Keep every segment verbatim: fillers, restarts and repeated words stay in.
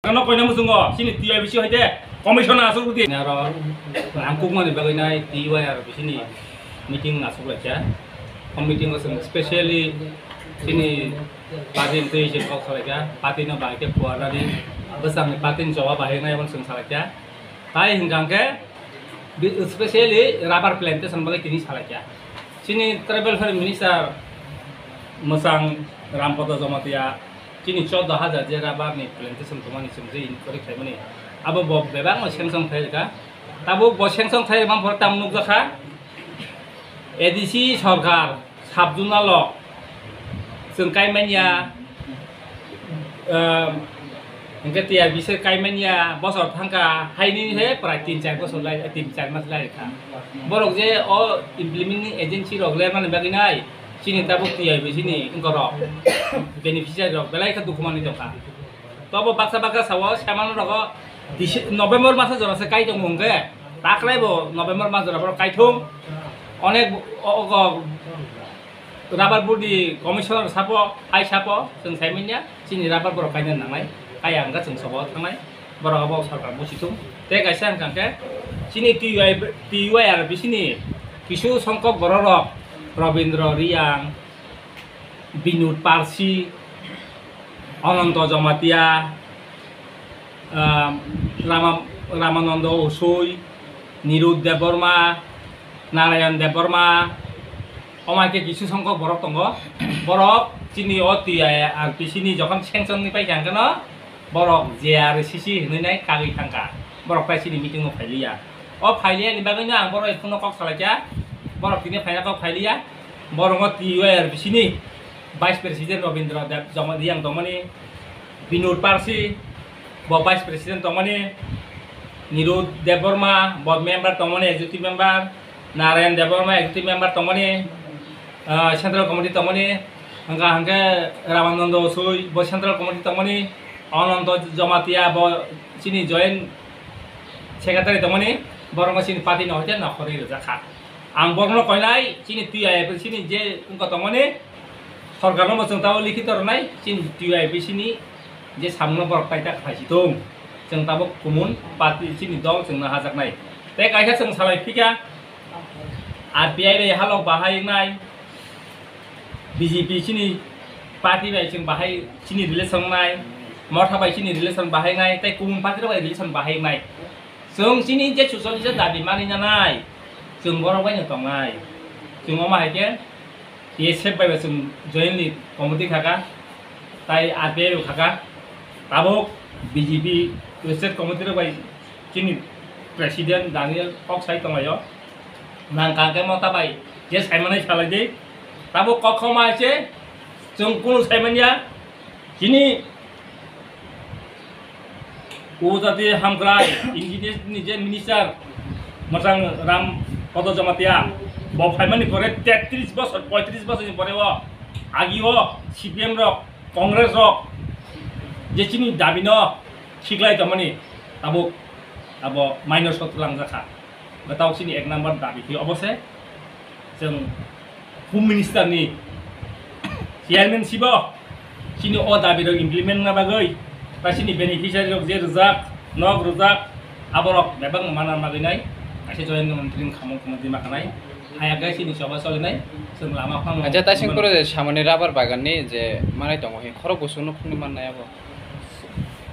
Ano koina muchungo, chini T Y B C hoite commission asuk di. Aro ang kukmani bagwi nai T Y R B C ni meeting asuk laikha. O meeting o chwng specially chini party ni twi se kok salaikha, party no bahai khe puarnani bwsangni party ni choba bahai nai abo chwng salaikha. Tai hwnkha hwnkhe bi-, specially rubber plantation bagwi tini salaikha. Chini tribal affairs minister mwchang Rampada Jamatia chini chordo hajar je rubber ni plantation tongmani chwng je inquiry khlaimani abo bo bebakno sanction khlai rwkha. Tabuk bo sanction khlai rwmani pore tamo nukjakha A D C sorkar sub-zonal o chwng kaimanya, ehm, hwnkhe T R B se kaimanya bosor thangkha, haini he prai tin char bosor lai, tin char mas lai kha. Borok je o implementing agency rok lermani bagwi nai, chini tabuk T R B chini wngkorok, beneficiary rok belai khe dukhu manwi tongkha. Tobo baksa baksa sao, saimanrok o Dece-, November maso jora se kai tongmung khe, takhwlai bo November mas jora borok kaithung. Onek o, o, o, rubber board ni commissioner sapo, hai sapo, chwng sai manya, chini rubber borok kaina nangnai, kaya hwnkha chwng sobo thangnai, borok abo sorkar muchithung. Tei kaisa hwnkha khe, chini T Y, T Y R B C ni kisu songkok borok rok, Robindra Riyang, Binod Parsi, Ananto Jamatia, ah, Rama-, Ramanando Usui, Nirud Debbarma, Narayan Debbarma, omo hai khe kisu songkok borok tongo. Borok chini o T Y R B C ni jokhon sanction ni paikha hwnkhe no, borok J R C C hinwi nai kagwi thangkha, borok tai chini meeting o phailiya. O phailiyani bagwino ang borok phone o kok salaikha, borok tini phaina kok phailiya. Borok o T Y R B C ni Vice President Robindra Deb Joma-, Riyang tongmani, Binod Parsi bo Vice President tongmani, Nirud Debbarma bo member tongmani, Executive Member, Narayan Debbarma Executive Member tongmani, ah, Central Committee tongmani, hwnkha hwnkhe Ramanando Sui bo Central Committee tongmani, Ananto Jamatia bo chini Joint Secretary tongmani, borokno chini party no hoite nokhorwi rwjakha. Ang borokno koinai chini T Y R B C ni je wngkha tongmani, sorkarno bo chwng tabuk likhito rwnai, chini T Y R B C ni je samungno borok paita khlai si thung, chwng tabuk kumun party chini dol chwngno hajaknai. Tei kaisa chwng salai phikha, R P I bai halok bahai wngnai, B J P chini party bai chwng bahai chini relation wngnai, Motha bai chini relation bahai wngnai, tei kumun party rok bai relation bahai wngnai. Chwng chini je sucholi je dabi mani nanai, chwng borok bai no tongnai. Chwng omo hai khe T S F bai bo chwng jointly committee khaka, tai R P I bo khaka. Tabuk B J P State Committee rok bai chini President Daniel kok sai tonglaio. Nang kang khe Motha bai je saimanai salai di. Tabuk kok khoma hai se chwng kunu saimanya. Chini O jati hamkrai, engineer ni je minister, mwchang Ram Pada Jamatia, bo phaimani pore tetris bosor, poitris bosor ni pore o, agi o C P M rok, Congress rok, je chini dabi no khiklai tongmani, tabuk abo minus o twlang jakha. Tabuk chini ek number dabi khe obo se, chwng Home Minister ni chairman sibo chini o dabi rok implement na bagwi, ta chini beneficiary rok je rwjak, nok rwjak, aborok bebak mana bagwi nai, kaisa joint montri ni khamung khamung di ma khanai, haya gai chini choba choli nai, chwng lama phang. Acha, ta sing koro je samani rubber bagan ni je manai tongo, he khorok bosong no phungni man nai abo.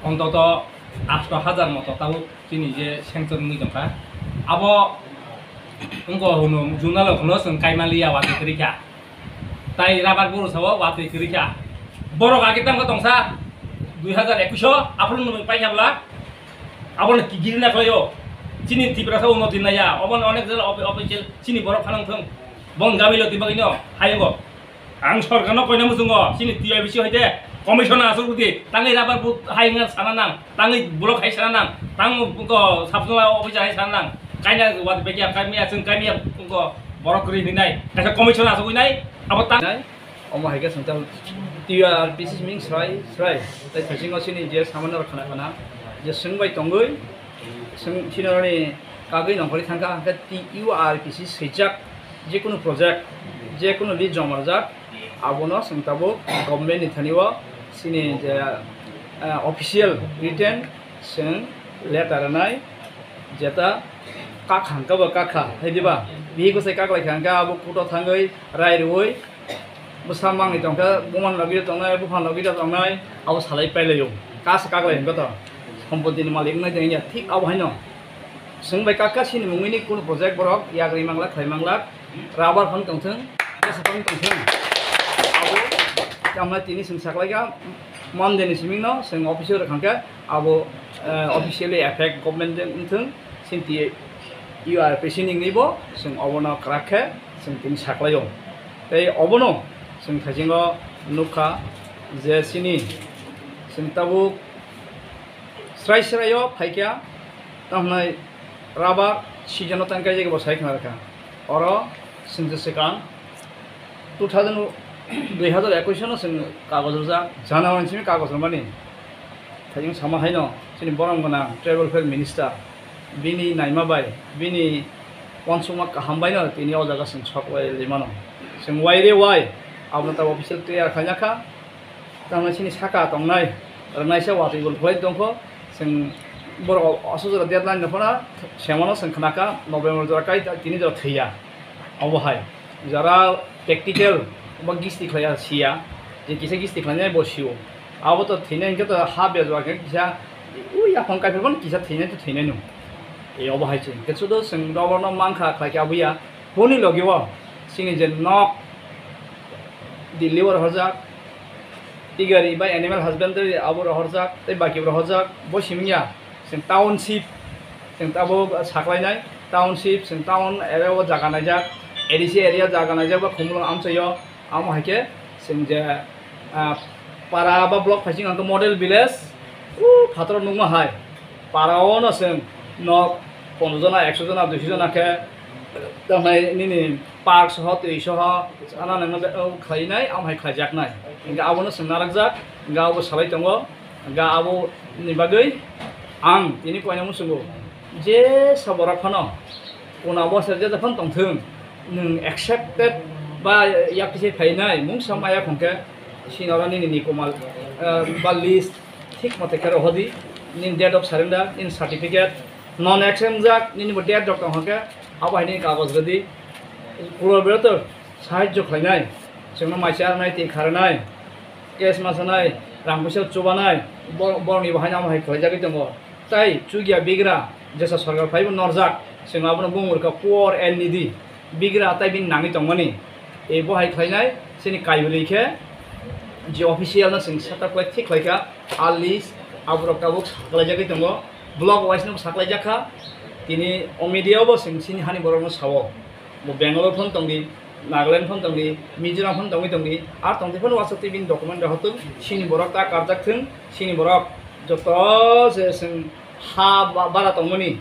Ontoto asto hajar moto tabuk chini je sanction wngwi tongkha, abo wngkha hwnwi journal o hwnwi chwng kaimaliya watwi kwrwi kha, tai rubber buru sao watwi kwrwi kha. Borok age tangkha tongsa dui hajar ekwis o, aphuru nwng paikha bwla, abono kigiri na khlaio. Chini Tiprasa unnoti naiya, obono onek jora ofi-, official chini borok phanang thung, bon gamilo tibagino hayungo. Ang sorkarno koina muchungo, chini T Y B C hoite commission asuk di, tangwi rubber board hai wngna sana nang, tangwi block hai sana nang, tang ko sub-zonal officer hai sana nang, kaina wat bekia kaimia chwng kaimia ko borok kwrwi hinwi nai, kaisa commission asuk nai, abo tang. Nai, omo hai khe chwng tang T Y R B C ming srai srai, tai bisingo chini je samano khana khana, je swngbai tongwi, swng chini rani kagwi nongkhorwi thangkha, hwnkhe T U R B C swijak, jekunu project, jekunu list joma rwjak, abono chwng tabuk government ni thani o chini je ah, official written chwng letter rwnai, jeta kak hangka ba kakha, hai diba? Bihi kwsai kak lai kha hangka abo kuto thangwi rai rwui bwsa mangwi tongkha, bumani logi tongnai, buphani logi tongnai, abo salai pailaio. Kasa kak lai hwnkha to, sompotini malik wngnai tongya, thik abo haino. Chwng bai kak kha chini mungwini kunu project borok yagri manglak, khlai manglak, rubber phano tongthwng, jesa phano tongthwng. Abo tamo tini chwng saklaikha, Monday ni siming no chwng office o rwkha khe abo, eh, officially effect government de wngthwng, chini T U R P C ni wngwi bo chwng obono kwrak khe chwng tini saklaio. Tei obono chwng thaisingo nukha je chini chwng tabuk srai srai o phaikha, tamo hwnwi rubber season o tang kaijak bo sai khna rwkha. Oro chwng se swkang two thousand, dui hazar ekwis no chwng kagoj rwjak, January ni simi kagoj rwmani. Thaichung sama haino chini borom gwnang tribal welfare minister, bini naima bai, bini uansukma kaham bai no tini o jaga chwng sok lai limano. Chwng wai re wai abono ta official clear khaina kha. Tamo chini saka tongnai, rwnaisa watwi bo khlai tongkho. Chwng borok aswk jora deadline no phano semano chwng khnakha, November jora kai tini jora thwiya. Obo hai jora practical ba gisti khlaiya siya, je kisa gisti khlainai bo sio. Abo to thwinai hwnkhe to ha bejwa khe kisa, ui yaphang kaiphilmani kisa thwinai to thwinai no. E obo hai se hwnkhe sudo chwng rubber no mankha khlaikhe abuya. Boni logi o chini je nok Delhi o rohorjak, piggery bai animal husbandry abo rohorjak, tei baki bo rohorjak, bo siming ya. Chwng township, chwng abo saklainai township, chwng town area o jaga naijak, A D C area jaga naijak ba Khumulwng amchaio, amo hai khe chwng je, ah, para ba block phaising hwnkhe model village, o phataro nukma hai, para o no chwng nok ponjo jona, ekso jona, duiso jona khe, tamo hai nini park soho, twi soho, ana nangma khlainai, amo hai khlaijaknai. Hwnkhe abono chwng narwkjak, hwnkhe abo salai tongo. Ga abo ni bagwi ang tini koina muchungo, jesa borok phano kona bosor jesa phano tongthwng, nwng accepted ba yak kisa phainai mungsa maya hwnkhe sinoro nini nikomal, eh, ba list thik mote khe rohodi, nini date of surrender, nini certificate, non accept jak nini bo date rok tong hwnkhe abo hai nini kagoj rwdi, kulor berator sahajjo khlainai, chwngno mai charwnai twi kharwnai. Case ma sanai, rang puisa chubanai, bo-, borokni bo haino amo hai khlaijagwi tongo. Tai chukya bigra jesa sorkar phaibo norjak, chwng abono bumung rwkha poor and needy. Bigra tai bini nangwi tongmani. E bo hai khlainai, chini kaibrwi khe je official no chwng setup khlai thik khlaikha, a list aborok tabuk saklaijagwi tongo. Block wise no saklaijakha. Tini o media o bo chwng chini hani borokno sao. Bo Bangalore phano tongdi, Nagaland phano tongdi, Mizoram phano tongwi tongdi, ar tongtwi phano uansuk twi bini document rok hotung, chini borok ta karjak thung, chini borok joto je chwng ha ba-, bara tongmani,